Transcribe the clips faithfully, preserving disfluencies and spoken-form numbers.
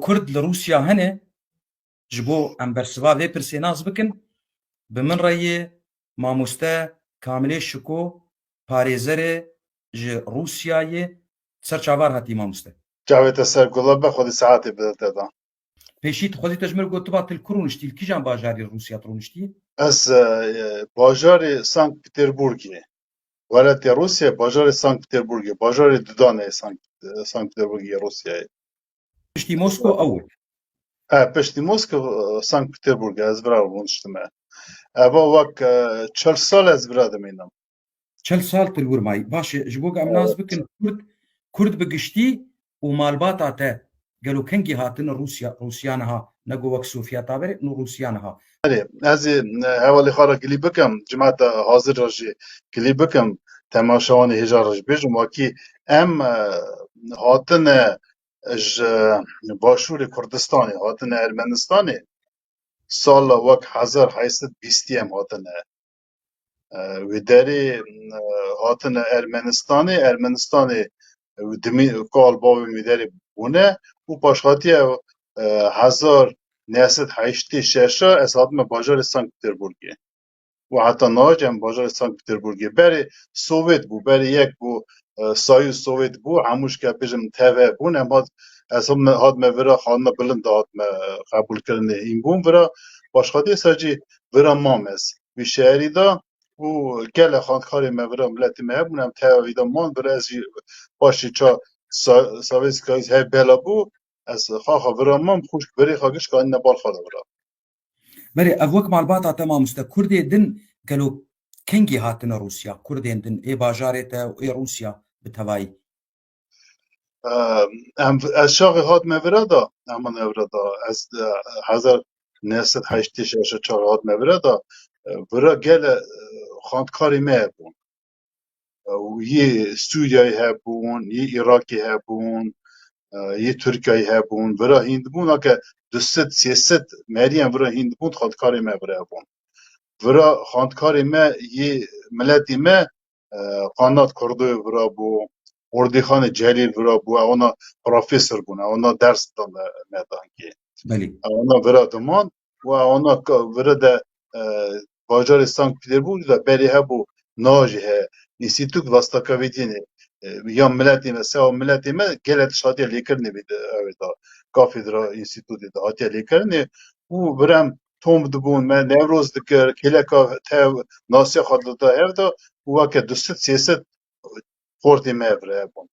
Kurd li Rûsya hene? Ji bo em bersiva vê pirsê nas bikin, bi min re yê mamoste Kamilê Şiko, parêzerê ji Rûsyayê, ser çavar hatî mamoste. Çavê te ser gula be, Xwedê saetê bide te da. Pêşî tu xwedî te ji min re got, tu ba tu li ku rûniştî, li kîjan bajarî Rûsya tu rûniştî? Ez, e, bajarê Sankt Peterburgê, welatê Rûsya, bajarê Sankt Peterburgê, bajarê dudan e Sankt, Sankt Peterburgê yê Rûsyayê. Piştî Mosko ew e. E, piştî Mosko, e, Sankt Peterburg e, ez vira rûniştime. Eva wek, e, çil sal ez vira dimînim. Çil sal tu li wir mayî. Baş e, ji bo ku em nas Evet. bikin Kurd, Kurd bi giştî û malbata te gelo kengî hatine Rûsya, Rûsya niha, ne go wek Sovyeta berê, no Rûsya niha. Erê, ez ê, e, hevalê xwe re gilî bikim, cimata hazir re jî gilî bikim, temaşevanê hêja re jî bêjim, wekî em, e, hatine ji Başûrê Kurdistanê hatine Ermenistanê, sala wek hezar heyt sed bîstî em hatine, e, wê derê, e, hatine Ermenistanê, Ermenistanê, e, dimî kal bavên wê derê bûne û paşhatiye, e, hezar neh sed heştê şeş ez hatime bajarê Sankt Peterburgê. Û heta niha jî em bajarê Sankt Peterburgê. Berê Sowêt bû, berê yek bû, e, Soyuz Sowêt bû, hemû ji ke bêjim teve bûn, em hat, ez hatime, hatime vira xanina bilind de hatime, e, qebûlkirinê hîn bûn vira, paşxatê ser jî vira mam ez. Wî şeherî de û gelek xwendkarê me vira miletê me hebûn, em teve wî de man vira, ez jî paşê ça Sa-, Savêz Kayız her bela bû, ez xaxa vira mam, xwişk birê xwe gişk anîne bal xwe de vira. Berê, ev wek malbata te mamoste, Kurdê din gelo kengî hatine Rûsya? Kurdên din ê bajarê te û ê Rûsya bi tevayî? Em, ez çaxê hatime vira da, em hatine vira da, ez, e, hezar neh sed heştê şeş çaxê hatime vira da, e, vira gele, e, xwendkarê me bûn. Û yê Sûriyeyê hebûn, yê Îrakê hebûn, e, yê Tirkiyeyê hebûn, vira hîn dibûn, ake du sed, sê sed meriyên vira hîn dibûn, xwendkarê me vira hebûn. Vira xwendkarê me yê miletê me, e, Qanat Kurdoyê vira bû, Ordîxanê Celîl vira bû, ewana profesor bûn, ewana ders dane me dankê. Belê. Ewana vira diman û ewana ka-, vira de, e, bajarê Sankt Peterburg de berê hebû, niha jî heye, Înstîtût Vastakavidinê, e, ya miletê me, sewa miletê me gelek tişt hatiye lêkirinê vê de, ew ê de, kafedra înstîtûtê de hatiye lêkirinê û vira em tom dibûn, me Newroz dikir, kêleka tev nasiya xwe dida hev de û weke du sed sê sed xortê me vira hebûn.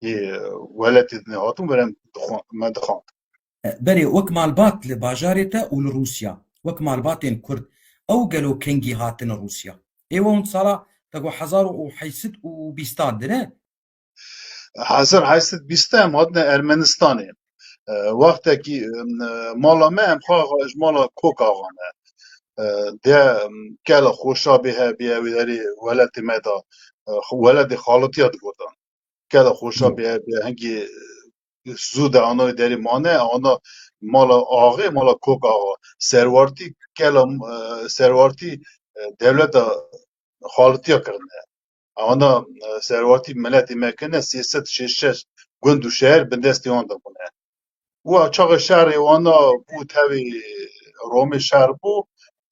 Yê welatê din hatibûn, vira em dixwa-, me dixwand. E, berê, wek malbat li bajarê te û li Rûsya, wek malbatên Kurd, ew gelo kengî hatine Rûsya? Ê we hûn sala te got hezar û heyt sed û bîstan de ne? Hezar heyt sed bîst em hatine Ermenistanê. E, wextekî, e, mala me em xwe ji mala Kok Axa ne. E, de, em, kela Xoşabê hebîye wê derê welatê me de, e, welatê Xalitiya digotin. Kela Xoşabê hebîye hingî, e, zû de ana wê derê mane, ana mala axê, mala Kok Axa. Serwartî kela, e, serwartî, e, dewleta Xalitiya kirine. Ewana, e, serwatî miletê me kirine, sê sed şêst şeş gund û şehir bin destê wan de bûne. Û çaxê şerê wana bû tevî Romê şer bû,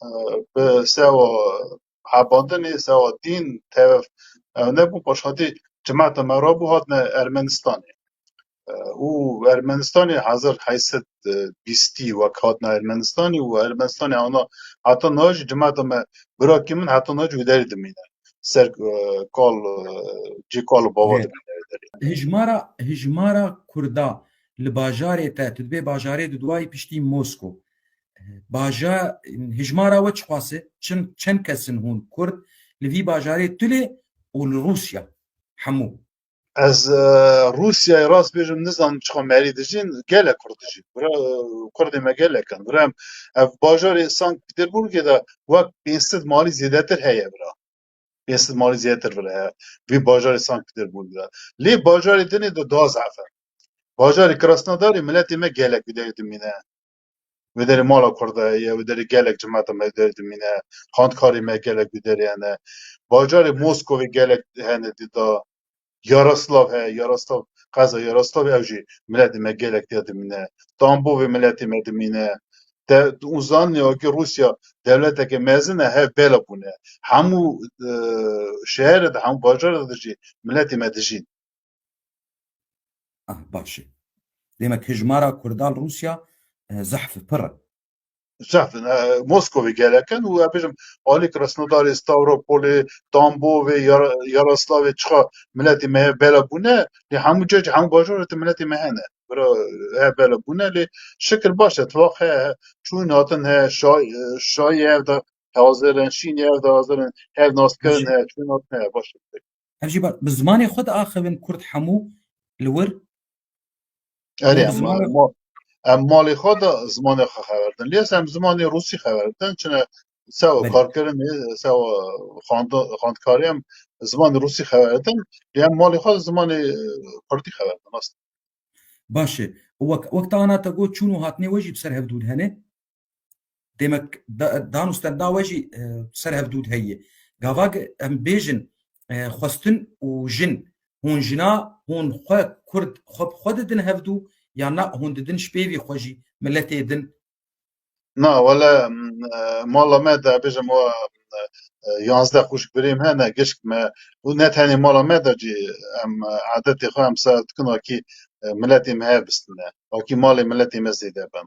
e, bi sewa hebandinê, sewa dîn, tevef ew nebû, paşhatî cimeta me rabû hatine Ermenistanê. E, û Ermenistanê hezar heyt sed bîstî wek hatina Ermenistanê û Ermenistanê ana heta niha jî cimeta me, birakê min heta niha jî wê derê dimîne. Ser, e, kal, e, cê kal û bava Lê dimîne wê derê. Hijmara, hijmara Kurda li bajarê te, tu dibê bajarê di duayî piştî Mosko. Baja-, hijmara we çiqas e? Çin, çend kes in hûn Kurd li vî bajarê tu lê û li Rûsya? Hemû. Ez, e, Rûsyayê rast bêjim, nizanim çiqa merî dijîn, gelek Kurd dijîn. Bira, e, Kurdê me gelek in. Bira em, ev bajarê Sankt Peterburgê de wek pênc sed malî zêdetir heye bira. Pênc sed malî zêdetir bira heye. Vî bajarê Sankt Peterburgê de. Lê bajarê dinê de daha zehf e. Bajarê Krasnodarê miletê me gelek wê derê dimîne. Wê derê mala Kurda heye, wê derê gelek cimeta me wê derê dimîne, xwendkarê me gelek wê derê hene. Bajarê Moskovê gelek hene dî da. Yaroslav heye, Yaroslav qeza Yaroslavê ew jî miletê me gelek tê dimîne. Tambovê miletê me dimîne. Te hûn zanî wekî Rûsya dewleteke mezin e, hev bela bûne. Hemû, e, şehre de, hemû bajara de jî miletê me dijîn. Ah, baş e. Demek hijmara Kurdan Rûsya, e, zehf e, pir e. Zehf in, e, Moskovê gelek in û, e, bêjim, alî Krasnodarê, Stavropolê, Tambovê, Yar-, Yaroslavê çiqa miletê me hev bela bûne, lê hemû cihê, hemû bajarê de miletê me hene. Bira, hev bela bûne, lê şikir baş e, tifaq heye, çûn hatin heye, şa-, e, şayî hev de hazir in, şînî hev de hazir in, hev naskirin heye, çûn hatin heye, baş e. Ev jî ba-, bi zimanê xwe diaxivin Kurd hemû li wir? Erê, Hûn bi em, zimanê em, em malê xwe de zimanê xwe xeber din. Lê em zimanê rûsî xeber din. Çine sewa Belê. karkirinê, sewa xwend-, xwendkarê em zimanê rûsî xeber din. Lê em malê xwe de zimanê, e, kurdî xeber din. Rast. Baş e. Wek, wek te ana te got çûn û hatinê we jî bi ser hevdû de hene? Demek da-, dan û stenda we jî, e, ser hevdû de heye. Gava ge-, em bêjin, e, xwestin û jin, hûn jina, hûn xwe Kurd, xwe bi xwe didin hevdû, yan na hûn didin ji pêvî xwe jî miletê din? Na, wele, em, e, mala me de bêjim wa, e, yanzdeh xwişk birêm hene, gişk me, û ne tenê mala me de jî em, e, edetê xwe em ser dikin, wekî, e, miletê me hev bistine. Wekî malê miletê me zêde bin.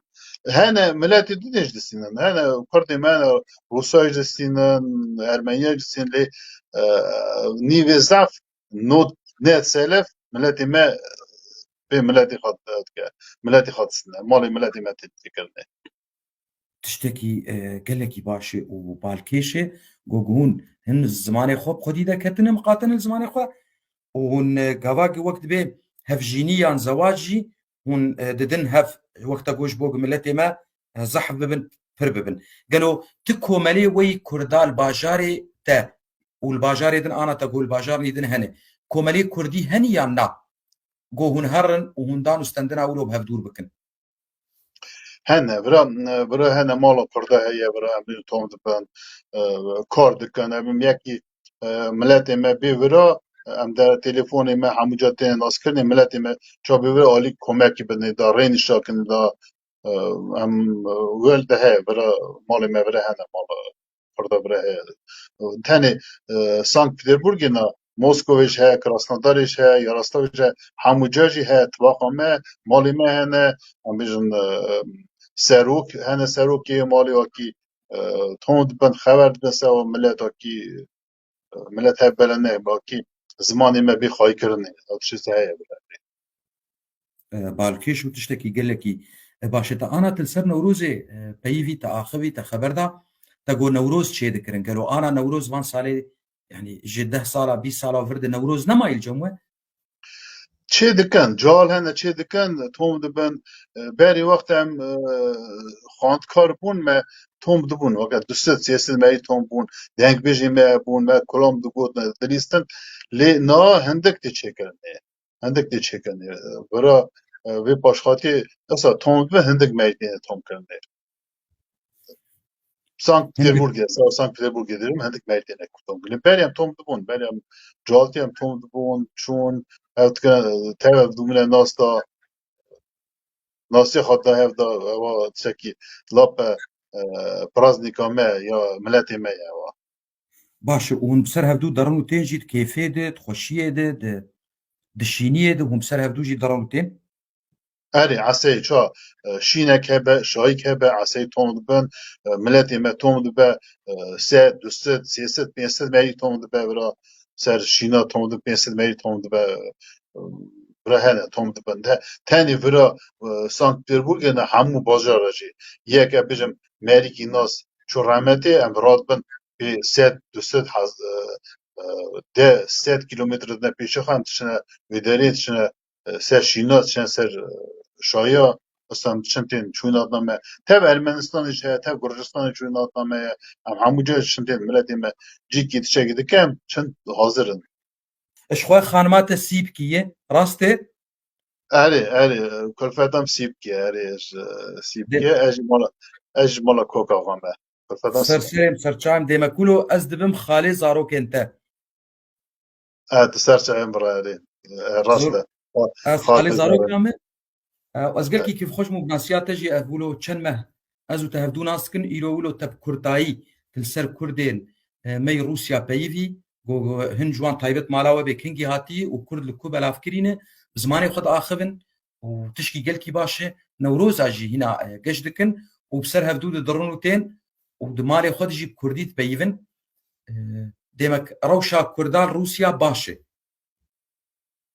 Hene miletê din jî distînin. Hene Kurdê me, hene Rûsayê jî distînin, Ermeniyê jî distînin, lê, e, nîvê zaf not net selef miletê me bê miletê xwe dike. Miletê xwe distîne. Malê miletê me tê, tê kirine. Tiştekî, e, gelekî baş e û balkêş e. Go, go hûn hin zimanê xwe bi xwedî de ketine, miqatine li zimanê xwe û hûn, e, gava wek dibê hevjînî yan zewac jî hûn, e, didin hev, wek te got ji bo ku miletê me, e, zehf bibin, pir bibin. Gelo ti komelê weyî Kurda li bajarê te û li bajarê din ana te ku li bajarnî din hene. Komelê Kurdî henî yan na? Go hûn herin û hûn dan û stendina wilo bi hevdûr bikin. Hene, vira, vira hene mala Kurda heye, vira em tom dibin, e, kar dikin, em yekî, e, miletê me bê vira, em de telefonê me hemû ca tên naskirinê, miletê me ça bê vira alî komekî bidinê da, rênişa kinê da, e, em, e, wel de heye, vira malê me vira hene, mala Kurda vira heye. Tenê, e, Sankt Peterburgê na, Moskovê jî heye, Krasnodarê jî heye, Yaroslavê jî heye, hemû ca jî heye, tibaqa me, malê me hene, em bêjin, e, serok, hene serokê malê wekî, e, tom dibin, xeber dibin sewa milet wekî, e, milet hev bela ne, wekî zimanê me bê xwayîkirinê, ew tiştê heye bile. E, balkêş û tiştekî gelekî, e, baş e. Te ana tu li ser Newrozê, e, peyivî, te axivî, te xeber da, te got Newroz çê dikirin. Gelo ana Newroz van salê, yanî ji deh sala, bîst sala vir de Newroz nemayî li cem we? Çê dikin, cal hene çê dikin, tom dibin. E, berî wext em, e, xwendkar bûn, me tom dibûn. Weke du sed sê sed me yî tom bûn. Dengbêjê me bûn, me kulam digot, me dilîstin. Lê niha hindik tê çêkirinê. Hindik tê çêkirinê. Vira, e, vê paşxatiyê esa tom dibe, hindik me yî têne tom kirinê. Sankt Peterburgê, sa Sankt Peterburgê dirim, hindik me yî têne tom kirin. Berê em tom dibûn, berê em caltî em tom dibûn, çûn, ev dikine, tev ev dûmine nas da, nasiya xwe da hev da, ewa tiştekî lape, e, praznika me ya miletê me ye ewa. Baş e, û hûn bi ser hevdû derin û tên jî di kêfê de, di xweşiyê de, di, di şîniyê de hûn bi ser hevdû jî derin û tên? Erê, eseyê ça, e, şînek hebe, şayîk hebe, eseyê tom dibin, e, miletê me tom dibe, e, sed, du sed, sê sed, pênc sed merî tom dibe, vira ser şîna tom dibe, pênc sed merî tom dibe, e, vira hene tom dibin. De, tenê vira, e, Sankt Peterburgê ne hemû bajara jî. Yek e bijim merîkî nas çû rehmetê, em radibin pê sed, du sed hez-, e, e, de sed kîlometre dine pêşiya xwe, em diçine wê derê, diçine, e, ser şîna, diçine ser, e, şaya, esa em diçin tên çûyîn hatna me. Tev Ermenistanê jî heye, tev Gurcistanê çûyîn hatna me ye. Em hemû cihê diçin tên miletê me cîkî tiştekî dike, em çin hazir in. Ji xwe xanima te Sîpkî ye, rast e? Erê, erê, kulfeta me Sîpkî ye, erê, ji Sîpkî ye, ez ji mala, ez ji mala koka xwe me. Kulfeta me Sîpkî. Ser serê me, ser çavê me, dêmekulo, ez dibim xalê zarokên te. E, tu ser çavê me bira, erê. E, rast e. Zor, Ez Xalê Zarok me. Ez gelkî kêfxweş bûm bi nasiya te jî, ev wilo çend meh ez û te hevdû nas dikin, îro wilo te bi kurdayî tu li ser kurdên, e, me yî Rûsya peyivî, go, go, hin ji wan taybet mala we bê kengî hatî û kurd li ku belav kirîne, bi zimanê xwe diaxivin û tişkî gelkî baş e. Newroza jî hîna, e, geş dikin û bi ser hevdû didirin û tên û di malê xwe de jî bi kurdî dipeyivin. E, demek rewşa kurdan Rûsya baş e.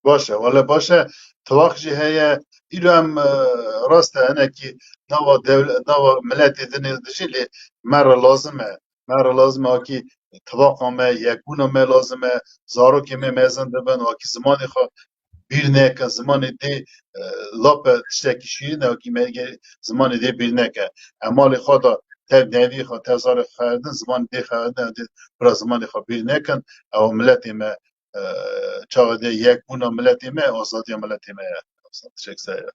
Baş e, wele baş e. Tivak jî heye. Îro em, e, rast e, hinekî nava dewle-, nava miletê dinê dijî lê me re lazim e. Me re lazim e, wekî tivaqa me, yekbûna me lazim e. Zarokê me mezin dibin, wekî zimanê xwe bîr nekin. Zimanê dê, e, lap e, tiştekî şîrîn e, wekî me ge-, zimanê dê bîr neke. Em malê xwe de tev nevî xwe, tev zarê xwe xeredin, zimanê dê xeredin, em dê bira zimanê xwe bîr nekin. Ew miletê me, e, çaxê de yekbûna miletê me, azadiya miletê me ye. Teşekkür ederim.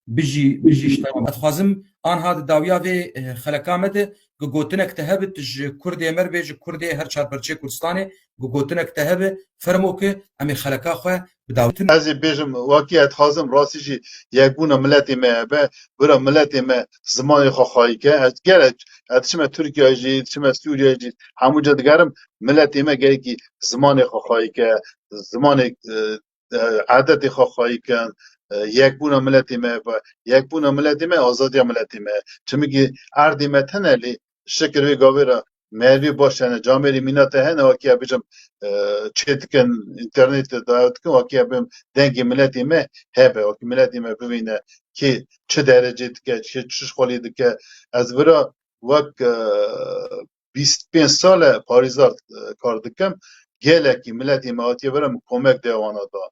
Bijî, bijî ji te re. Ez dixwazim anha di dawiya vê, e, xeleka me de, ku gotinek te hebe, tu ji kurdê me re bê, ji kurdê her çar perçê Kurdistanê, ku gotinek te hebe, fermo ki em ê xeleka xwe bi dawî tin. Ez ê bêjim, wekî ez dixwazim rastî jî yekbûna miletê me hebe, bira miletê me zimanê xwe xwayî ke. Ez gere, ez diçime Tirkiye jî, diçime Sûriye jî, hemû ca digerim, miletê me gerekî zimanê xwe xwayî ke, zimanê, e, e, edetê xwe xwayî kin, e, yekbûna miletê me, yekbûna miletê me, azadiya miletê me. Çimkî erdê me tune lê şikir vê gavê re merivê baş hene, camêrî mîna te hene, wekî ya bijim, e, çê dikin, înternetê daye dikin, wekî ya bijim dengê miletê me hebe, wekî miletê me bibîne kê çi derecê dike, kê çi şixulî dike. Ez vira wek, e, bîst pênc sal e parêzar, e, kar dikim. Gelekî miletê me hatiye vir e, min komek de wana da.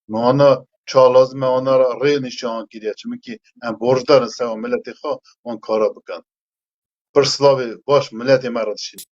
Min wana ça lazim e, wana re rê nîşan kiriye. Çimkî em borcdar in seba miletê xwe wan kara bikin. Pir silavê baş miletê me re dişînim.